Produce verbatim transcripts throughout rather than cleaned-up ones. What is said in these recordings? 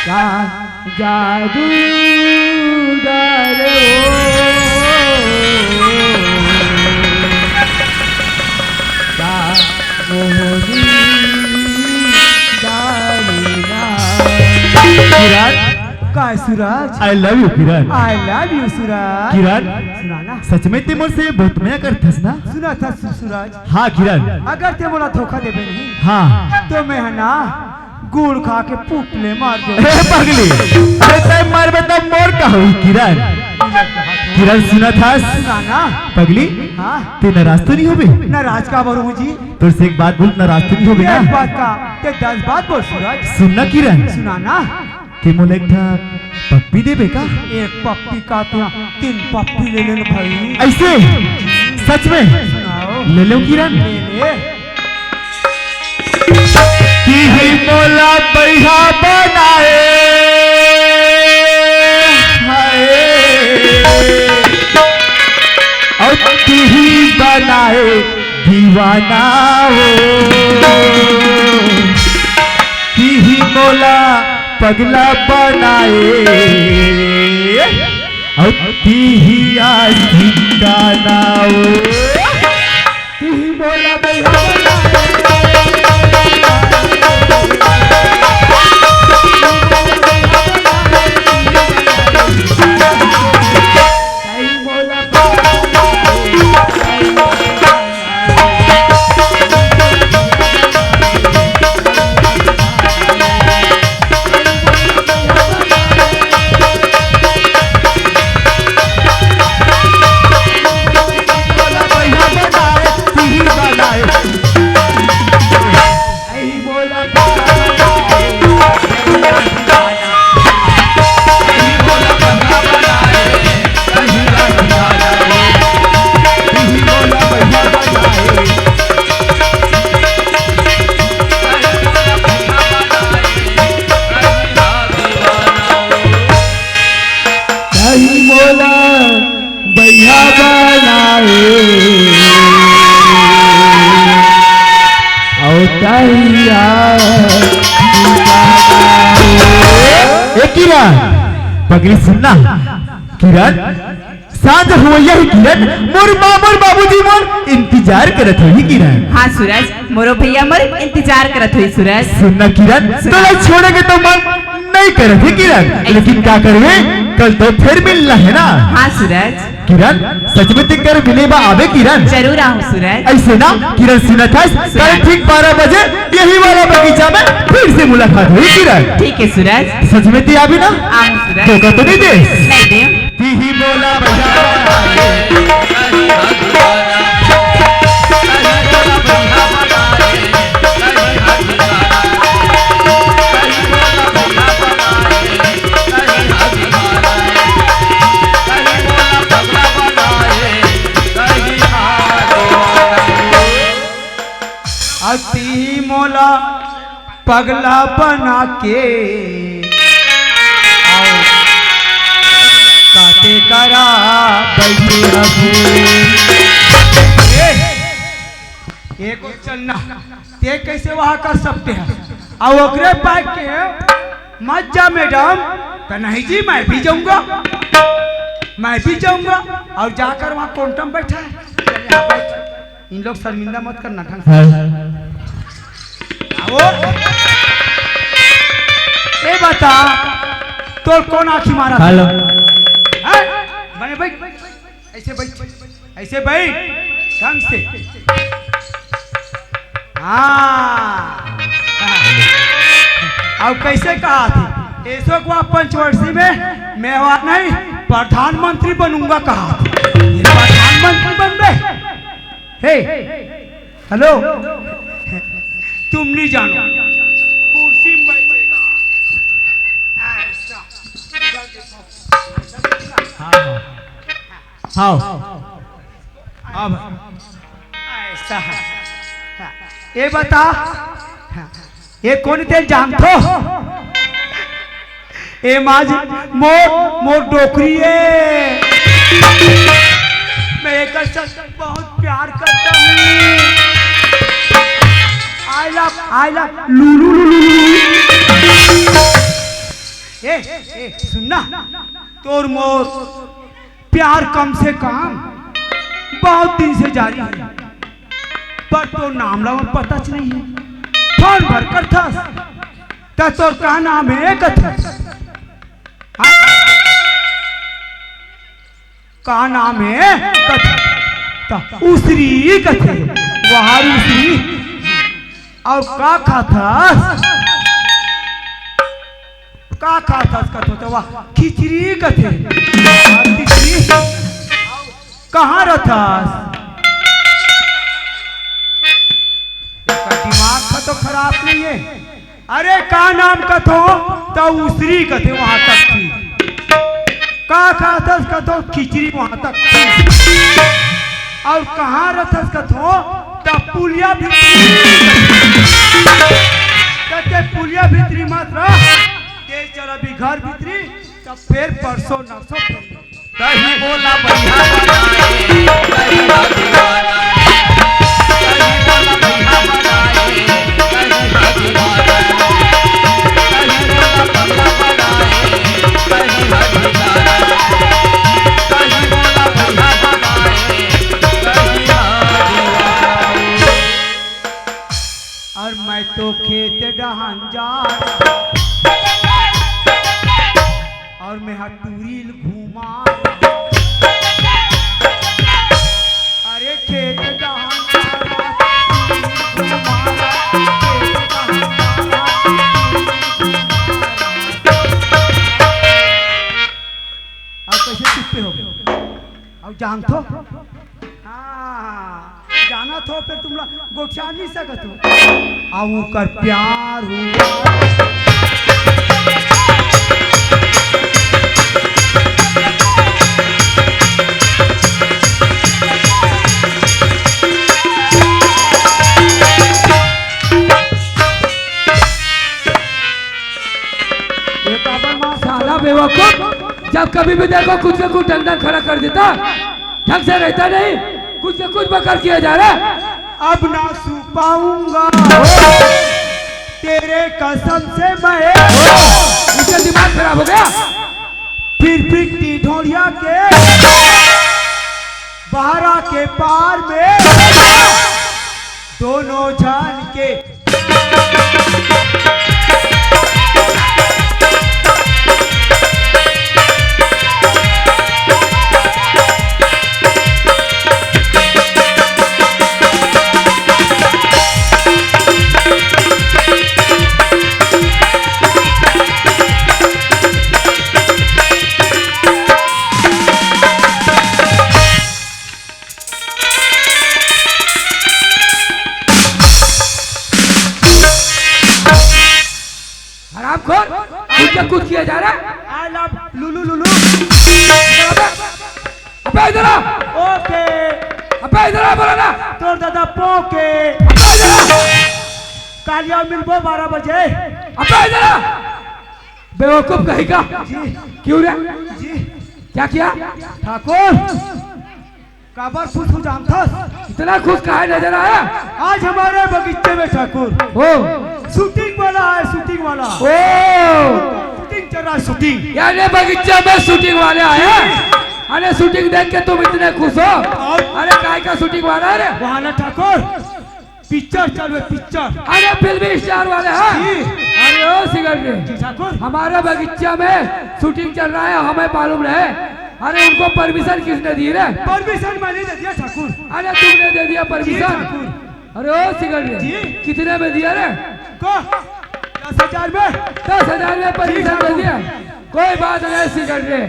का जादूगर हो, का मोहनी दारुना। किरण, का सूरज? I love you, Kiran. I love you, सूरज। किरण, सुना ना। सच में ते मोर से बहुत मया करथस ना? सुना था सु-, सूरज। हाँ, किरण। अगर ते मोला धोखा देबे नहीं, हाँ। तो मैं है ना, गुड़ खा के पुपले मार दो। ए पगली, अरे तै मरबे तब मोर का होई, किरण? किरण, सुना था? सुना ना। पगली, हाँ। ते नाराज तो नहीं होबे? नाराज काबर होहूँ जी? तोर से एक बात बोल, नाराज तो नहीं होबे ना? एक बात का, ते दस बात बोल सूरज। सुन ना किरण। सुना ना। ते मोला एक ठा पप्पी देबे का? एक पप्पी का ते तीन पप्पी ले लेन भाई। ऐसे? सच में? सुनाओ। ले लेव किरण? ले ले। तिही मोला बइहा बनाए, हाय। अउ तिही बनाए दीवाना ओ। तिही मोला पगला बनाए, अउ तिही आज ठिकाना ओ। तिही मोला बइहा बनाए। कहीं मोला बइहा बनाए, अउ तहिया ए किरण, पगली सुन ना। किरण, सांझ होवइया हे किरण, मोर माँ, मोर बाबूजी मोर इंतजार करत होही किरण। हाँ सूरज, मोरो भैया मोर इंतजार करत होही सूरज। सुन ना किरण, सुना। तोला छोड़े के तो मन नहीं करत हे किरण, ऐसे लेकिन का करबे, कल तो फिर मिलना हे ना। हाँ सूरज। किरण, सच में ते कर मिले बर आबे किरण। जरूर आहूँ सूरज। ऐसे ना किरण, सुनत हस, कल ठीक बारह बजे यही वाला बगीचा में फिर से मुलाकात होही किरण। ठीक हे सूरज। सच में ते आबे ना? आहूँ सूरज। धोखा तो नहीं दे? नहीं दे। तिही मोला बइहा बनाए। अउ तिही मोला पगला बना के अउ काते करा बइठे हबू। ए, ए क्वेश्चन ना, ते कैसे वहाँ कर सकते हैं? अउ ओकरे पास के मत जा मैडम, तो नहीं जी, मैं भी जाऊंगा, मैं भी जाऊंगा। और जाकर वहाँ कोंटम बैठा है, इन लोग शर्मिंदा मत करना ढंग से। हाँ। आओ। ए बता, तोर कौन आँखी मारा था? हेलो। हैं? बने बैठ, ऐसे बैठ, ऐसे बैठ, ढंग से। हाँ। अब कैसे कहा थी? ऐसो को पंचवर्षी में मैं वहाँ नहीं, प्रधानमंत्री बनूंगा कहा थी। ये प्रधानमंत्री बन गए। हे, हेलो, तुम नहीं जानो, कुर्सी में बैठेगा। ऐसा। हाँ, हाँ। हाँ। अब ऐसा है। ये बता, ये कोन तें जानथो? ए माँ जी, मोर, मोर डोकरी ए। मैं एकर से बहुत प्यार करता हूँ। I love, I love, लू, लू, लू, लू, लू। ए, ए, सुन ना, तोर मोर प्यार कम से कम बहुत दिन से जारी है, पर तोर नाम ला पताच नहीं है। फोन भर करथस, त तोर का नाम है कथस? हाँ? का नाम है कथस? त उसरी कथे, वहार उसरी। अउ का खाथस? का खाथस कथों त वह खिचरी कथे। खिचरी? कहाँ रथस? एकर दिमाग ह तो खराब नहीं है। अरे का नाम कथों त उसरी कथे, वहां तक ठीक। का खाथस कथों खिचरी, वहां तक ठीक। अउ कहाँ रथस कथों त पुलिया भीतरी। त ते पुलिया भीतरी मत रह, ते चल अभी घर भीतरी, त फेर परसों नरसों फेर। दही बोला बढ़िया बनाए, दही हाथी वाला। दही बोला बढ़िया बनाए, दही हाथी वाला। दही बोला बढ़िया बनाए, दही हाथी वाला। दही बोला बढ़िया बनाए, दही हाथी वाला। अउ मैं तो खेत डहन जा रहा, अउ मैं हा टूरी ल घुमा रहा। अरे खेत डहन जा रहा, टूरी ल घुमा रहा, खेत डहन जा रहा, टूरी ल घुमा रहा। अब कैसे चुप्पे हो गए? अब जानथो? हाँ, जानथो, फेर तुमला गोठिया नहीं सकत हो। अब ओकर प्यार हुआ। ये काबर मार साला बेवकूफ, जब कभी भी देखो कुछ न कुछ डंडा खड़ा कर देता। ढंग से रहता नहीं, कुछ से कुछ बकर किया जा रहा है। अब ना सो पाऊंगा तेरे कसम से मैं। इसका दिमाग खराब हो गया। फिर फिर ढोलिया के बहरा के पार में दोनों जान के हरामखोर, कुछ क्या कुछ किया जा रहा है? I love लुलु लुलु। अबे इधर आ। ओके। अबे इधर आ, बोला ना। तोर दादा पोके। अबे इधर आ। कालिया मिलबो बारह बजे। अबे इधर आ। बेवकूफ कहीं का। जी। क्यों रे? जी। क्या किया? ठाकुर। काबर खुश हो जानथस? इतना खुश काहे नजर आया? आज हमारे बगीचे में ठाकुर ओ। शूटिंग वाला है, शूटिंग वाला। ओ। शूटिंग चल रहा है, शूटिंग। यानी बगीचे में शूटिंग वाले आए हैं? अरे शूटिंग देख के तुम इतने खुश हो? और? अरे काय का शूटिंग वाला है रे? वहाँ ना ठाकुर, पिक्चर चल रहे, पिक्चर। अरे फिल्मी स्टार वाले हैं? जी। अरे ओ सिगरेट रे, जी ठाकुर। हमारे बगीचा में शूटिंग चल रहा है, हमें मालूम नहीं। अरे उनको परमिशन किसने दी रे? परमिशन मैंने दे दिया ठाकुर। अरे तुमने दे दिया जी परमिशन? ठाकुर। अरे ओ सिगरेट रे, जी। कितने में दिया रे? को दस हजार में। दस हजार में जी परमिशन दे ठाकुर। दिया? कोई बात नहीं सिगरेट रे,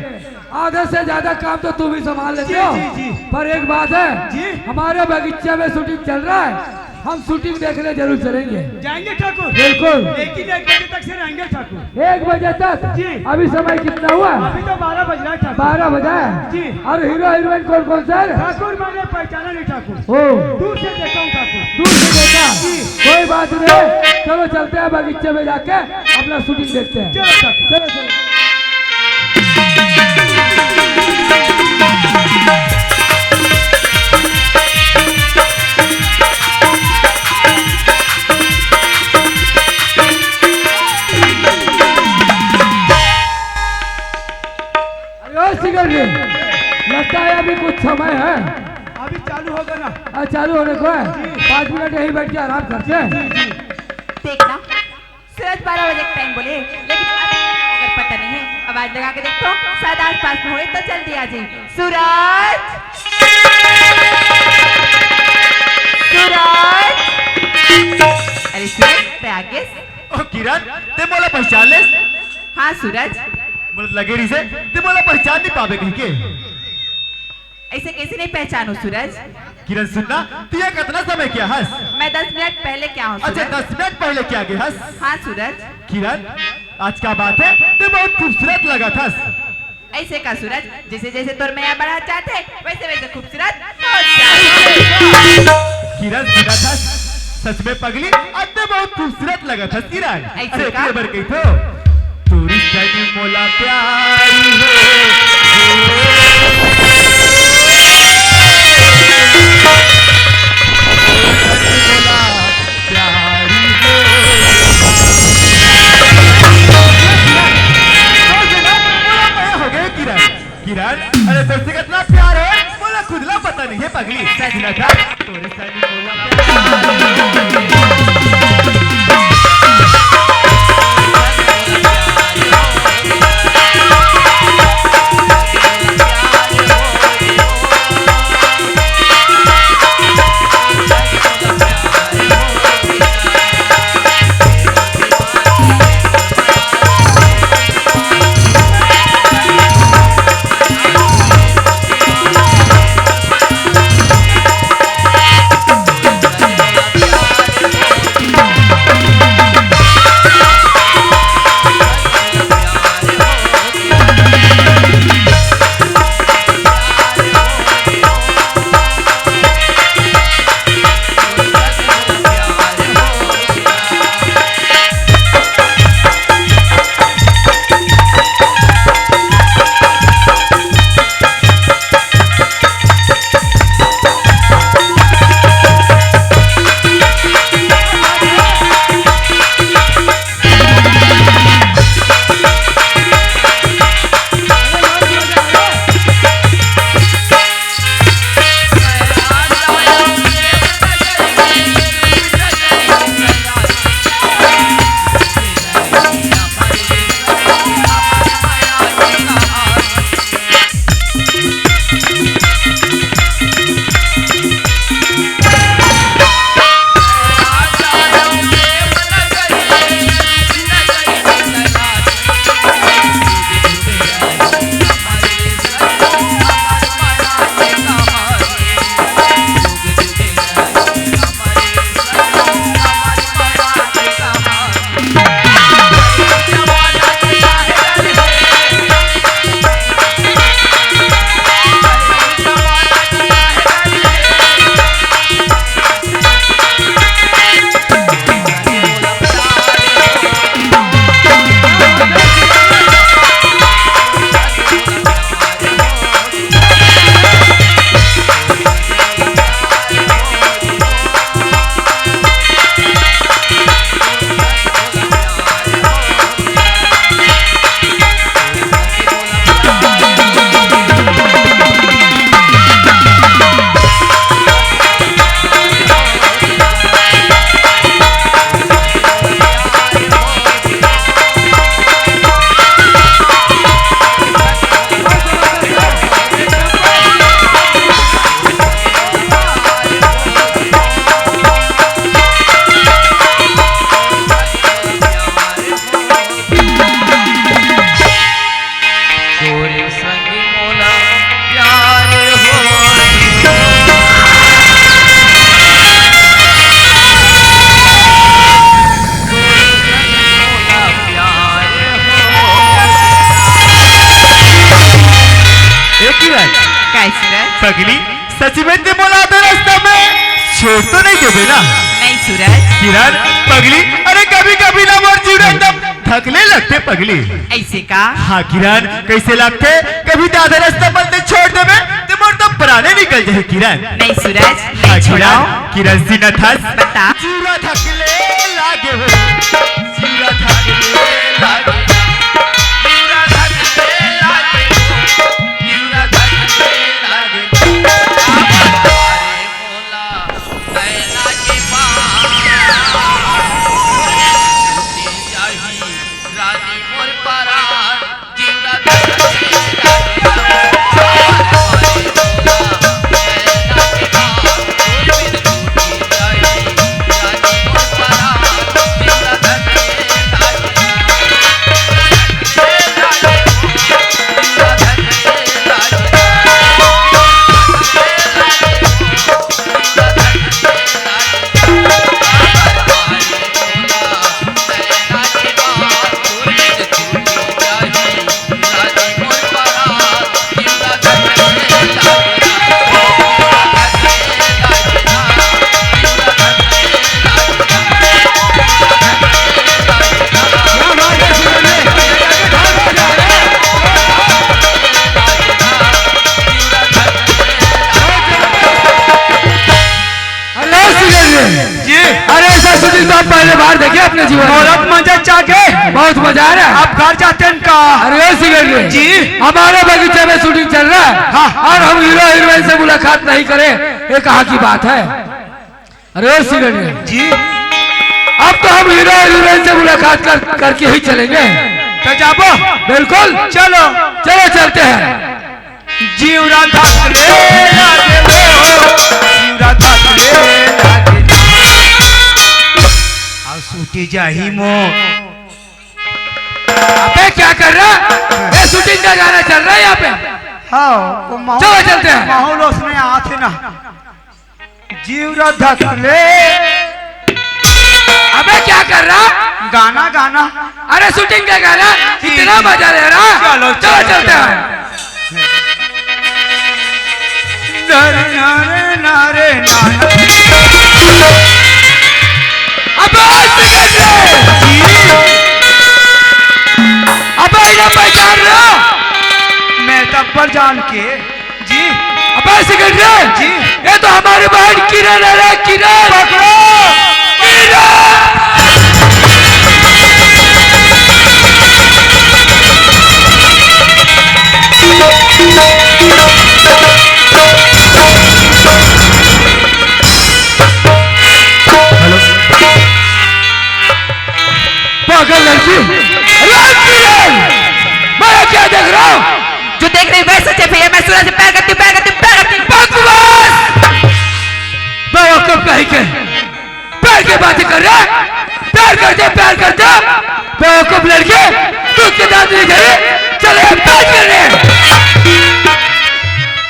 आधे से ज्यादा काम तो तुम ही संभाल लेते जी, हो। जी, जी। पर एक बात है, जी। हमारे बगीचे में शूटिंग चल रहा है, हम शूटिंग देखने जरूर चलेंगे। जाएंगे ठाकुर। बिल्कुल। लेकिन एक बजे तक से रहेंगे ठाकुर। एक बजे तक? जी। अभी समय कितना हुआ? अभी तो बारह बज रहा है ठाकुर। बारह बजा है? जी। और हीरो हीरोइन कौन कौन सा है? ठाकुर मैंने पहचाना नहीं ठाकुर। ओ। दूर से देखा हूँ ठाकुर। दूर से देखा? जी। कोई बात नहीं, चलो चलते हैं बगीचे में जाके अपना शूटिंग देखते हैं। चलो ठाकुर। चलो, चलो। लगता है अभी कुछ समय है। अभी चालू होगा ना? हाँ, चालू होने को है। पाँच मिनट यहीं बैठ के आराम करते हैं। देखना, सूरज बारह बजे का टाइम बोले, लेकिन अभी अगर पता नहीं है, आवाज लगा के देखो, शायद आसपास में होए तो जल्दी आ जाए। सूरज, सूरज, अरे सूरज, ते आ गेस? ओ किरण, ते मोला पहचान लेस? हाँ सूरज। मोला लगे रहिसे, ते मोला पहचान नहीं पाबे कहिके। ऐसे कैसे नहीं पहचानू सूरज? किरण सुनना, तू ये कितना समय क्या हस? मैं दस मिनट पहले क्या हूँ अच्छा, सूरज? दस मिनट पहले क्या गे हस? हाँ सूरज। किरण, आज का बात है, तू बहुत खूबसूरत लगत हस। ऐसे का सूरज, जैसे जैसे तोर मया बढ़त जात है, वैसे वैसे खूबसूरत होत जात है। किरण सुनत हस, सच में पगली, अब तो बहुत खूबसूरत लगत हस किरण। ऐसे अरे का? एक बार कही तो, तोरी सनी मोला प्यारी हो। किरण, अरे तोर से कितना प्यार है, मोला खुद ला पता नहीं है पगली। सच में। तोरे सनी मोला प्यार। तोरे संग मोला प्यार हो। तोरे संग मोला प्यार हो। ए किरण, काय सूरज? पगली, सच में ते मोला आधा रास्ता में छोड़ तो नहीं देबे ना? नहीं सूरज। किरण, पगली, अरे कभी-कभी ना मोर जीवन एकदम धकले लगथे पगली। ऐसे का? हाँ किरण, कैसे लगथे? कभी तो आधा रास्ता में ते छोड़ देबे, ते मोर तो प्राणे निकल जाही किरण। नहीं सूरज, हाँ नहीं किरण, छोड़ाओ। किरण सुनत हस। बता। जीरा धकले लागे हो, जीरा धकले लागे, जीरा धकले लागे हो। जा रहे हैं। आप घर जाते हैं का? अरे ओ सिकंदर जी। हमारे बगीचे में शूटिंग चल रहा है। हाँ। और हम हीरो हीरोइन से मुलाकात नहीं करें, ये कहाँ की बात है? अरे ओ सिकंदर जी। अब तो हम हीरो हीरोइन से मुलाकात कर, करके ही चलेंगे। तो जाबो। बिल्कुल। चलो। चलो चलते हैं। जीवरा धक रे लागे रे हो, जीवरा धक रे लागे रे। आ सूटी जाही मो। अबे क्या कर रहा? ये शूटिंग का गाना चल रहा है यहाँ पे। हाँ, वो माहौल, चलो चलते हैं। माहौल उसमें आते ना। जीवरा धक रे। अबे क्या कर रहा? गाना, गाना। अरे शूटिंग का गाना, इतना मजा ले रहा। चलो, चलो, चलो, चलते हैं। अबे आज निकल रे। अबे इधर पहचान रहा? मैं तब पर जान के जी। अबे सिकंदर जी। ये तो हमारी बहन किरण है रे, किरण। पकड़ो। किरण। हेलो। पागल लड़की। अरे किरण, मैं क्या देख रहा हूँ? जो देख रही वही सच है भैया, मैं सूरज से प्यार करती हूँ, प्यार करती हूँ, प्यार करती हूँ। बकवास! बेवकूफ कहीं के, प्यार की बातें कर रहा है, प्यार करते, प्यार करते, बेवकूफ लड़के, दूध के दांत नहीं धरे, चले प्यार करने।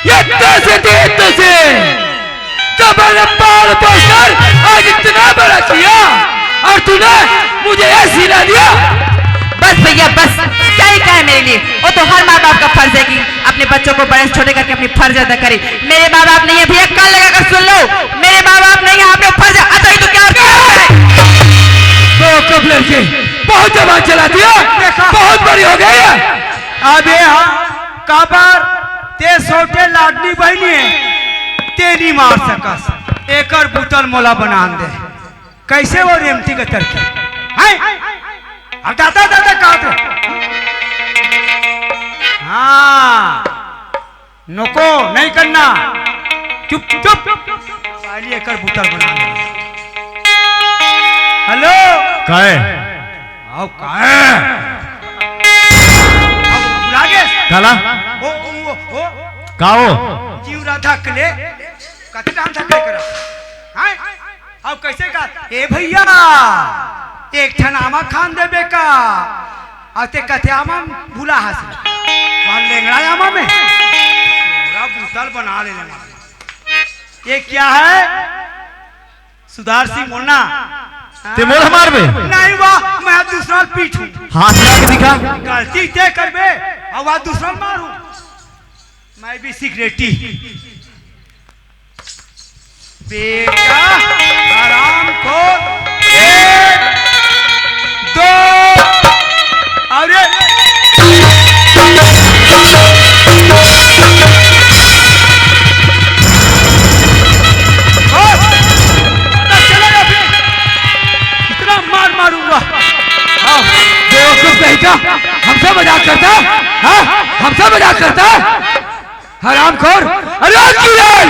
ये तो से, ये तो से। जब मैंने पाल पोसकर आज इतना बड़ा किया और तूने मुझे ये सिला दिया। बस भैया बस, क्या ही कहे मेरे लिए। वो तो हर माँ बाप का फर्ज है कि अपने बच्चों को बड़े से छोटे करके अपनी फर्ज अदा करे। मेरे माँ बाप नहीं है भैया, कान लगा कर सुन लो, मेरे माँ बाप नहीं है, आपने फर्ज अदा ही तो क्या और क्या है? बेवकूफ लड़की, बहुत जबान चलाती है, बहुत बड़ी हो गई है। अबे हाँ, काबर ते छोटे लाडली बहनी है, ते नहीं मार सकस। एकर बुतल मोला बनान दे। कैसे वो रेमटी के तरकी? हैं? अब दादा, दादा, कहा थे? हाँ, नको, नहीं करना। चुप, चुप। पहली एकर बुतल बना दे। हेलो। काय? आओ, काय? अब बुला के। काला? ओ, ओ, ओ, ओ। का हो? जीव राधा के ले। कते टाइम तक ले करा? हैं? अब कैसे का? ए भैया, एक ठन आमा खान देबे का? अउ ते कथे आमा भुला हस। वहाँ लेंगड़ा आमा में। पूरा बोतल बना ले लेना। ये क्या है? सुधार सिंह बोलना। ते मोला मारबे? नहीं वाह, मैं अब दूसरा पीटूं। हाथ ला के दिखा। गलती ते करबे, अब आज दूसरा मारूं। मैं भी सिगरेटी। बेटा, हरामखोर, एक, दो, अरे, बस, पता चला या फिर? इतना मार मारूंगा। हाँ, बेवकूफ कहीं का, हमसे मजाक करता है? हाँ, हमसे मजाक करता है? हरामखोर! अरे ओ किरण!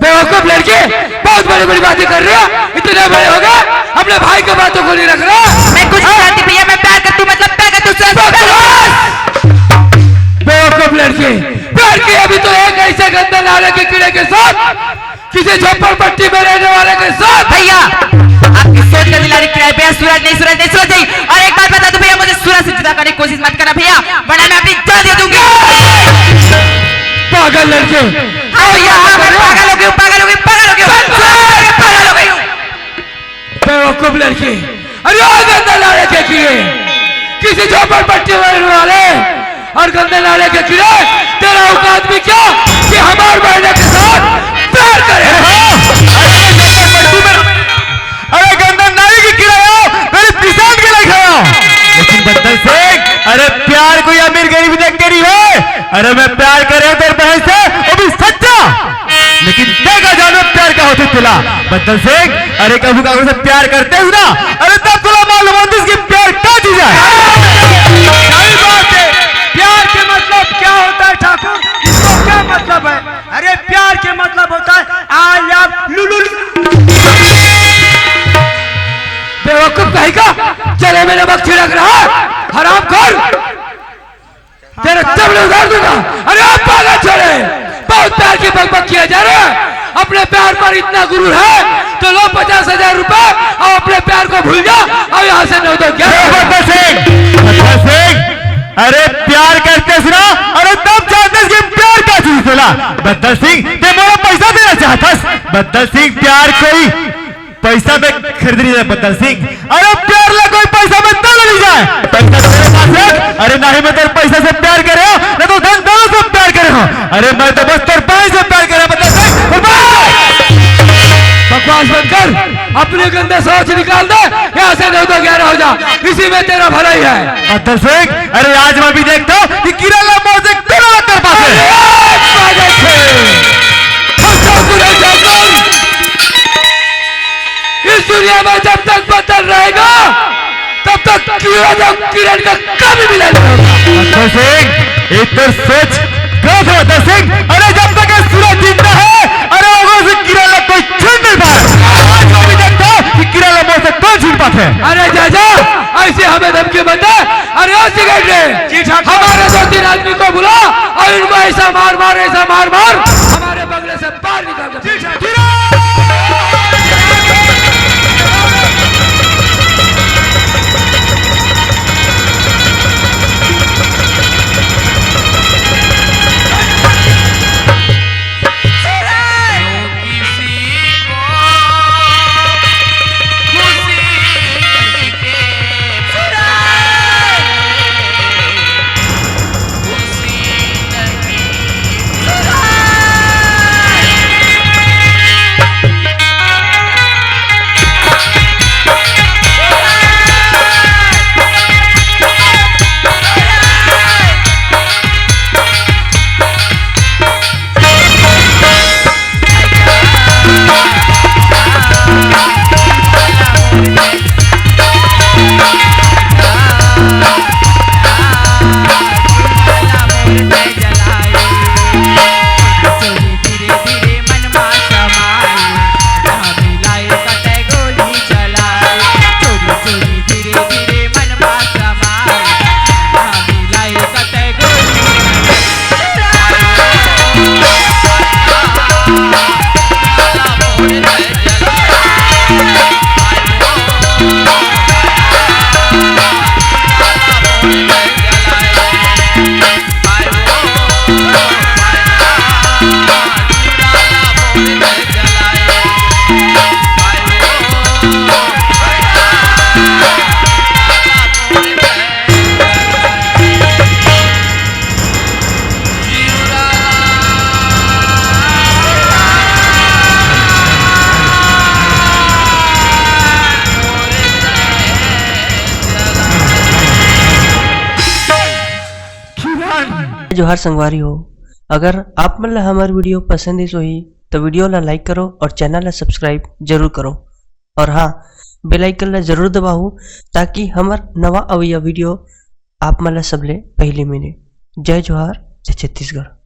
बेवकूफ लड़की, बहुत बड़ी-बड़ी बातें कर रही है। इतने बड़े हो गए, अपने भाई के बातों को नहीं रख रहा। मैं कुछ नहीं जानती भैया, मैं प्यार करती हूँ, मतलब प्यार करती हूँ, सिर्फ प्यार। बकवास! बेवकूफ लड़की, प्यार की अभी तो एक ऐसे गंदे नाले के कीड़े के साथ किसी झोपड़पट्टी में रहने वाले के साथ। भैया, आपकी सोच का दिलाने की राय भैया, सूरज नहीं, सूरज नहीं, सूरज नहीं। और एक बात बता दूं भैया, मुझे सूरज से जुदा करने की कोशिश मत करना भैया, वरना मैं अपनी जान दे दूंगी। पागल लड़के। हाँ भैया, हाँ, मैं पागल हो गई हूँ, पागल हो गई हूँ, पागल हो गई हूँ, पागल हो गई हूँ। बेवकूफ लड़की। अरे ओ गंदे नाले के कीड़े, किसी झोपड़पट्टी में रहने वाले और गंदे नाले के कीड़े, तेरा औकात भी क्या कि हमार बहन के साथ प्यार करे? हाँ, अरे गंदे नाले के कीड़े हो, मेरी पिसान के नहीं खाया। लेकिन बंदल सिंह, अरे प्यार कोई अमीर गरीब देख के नहीं है। अरे मैं प्यार करे तेरे बहन से, वो भी सच्चा। लेकिन देखा जानो प्यार का होती तुला। बंदल सिंह, अरे कभी काकरो से प्यार करते हो ना, अरे तब तुला मालूम होती कि प्यार का सही बात है। प्यार के मतलब क्या होता है ठाकुर? इसको क्या मतलब है? अरे, प्यार के मतलब होता है आई लव लुलु। बेवकूफ कहीं का, चले में नमक छिड़क रहा है, हरामखोर। तेरे चपले उतार दूंगा। अरे आप पागल छोड़े, बहुत प्यार की बकबक किया जा रहा है। अपने प्यार पर इतना गुरूर है तो लो पचास हजार रुपए और अपने प्यार को भूल जा और यहाँ से नहीं तो क्या। बदल सिंह, बदल सिंह, अरे प्यार करते सुना, अरे तब जानते कि प्यार का चीज बोला। बदल सिंह, ते मोला पैसा देना चाहता। बदल सिंह, प्यार कोई पैसा में खरीद नहीं जाए बदल सिंह। अरे प्यार ला कोई पैसा में तो नहीं जाए। पैसा तो मेरे पास है। अरे नहीं, मैं तेरे पैसा से प्यार करे हो, ना तो धन दौलत से प्यार करे हो। अरे मैं तो बस तेरे पैसे से प्यार करे बदल सिंह। बकवास बंद कर, अपनी गंदी सोच निकाल दे यहाँ से, नहीं तो ग्यारह हो जा, इसी में तेरा भलाई है। बदल सिंह, अरे आज मैं भी देखता हूँ कि किरण ला मोर से कितना तेरे पास है। अरे पागल थे। इस दुनिया में जब तक बदल रहेगा, तब तक किरण और किरण का कभी मिलन नहीं होगा। बदल सिंह, एक तो सोच गलत है बदल सिंह। अरे जब तक ये सूरज जिंदा है, अरे वो से किरण ला कोई छीन नहीं पाए। आज मैं भी देखता हूँ कि किरण ला मोर से कौन छीन पाते हैं। अरे जा जा, ऐसे हमें धमकी मत दे। अरे ओ सिगरेट रे, जी ठाकुर। हमारे दो तीन आदमी को बुला और इनको ऐसा मार मार, ऐसा मार मार, हमारे बंगले से बाहर निकाल दे। जी ठाकुर। जोहार संगवारी हो, अगर आप मन ला हमर video पसंद आइस होही, तो video ला like करो और channel ला subscribe जरूर करो। और हाँ, bell icon ला जरूर दबाओ, ताकि हमर नवा अवइया video आप मन ला सबले पहली मिले। जय जोहार, जय छत्तीसगढ़।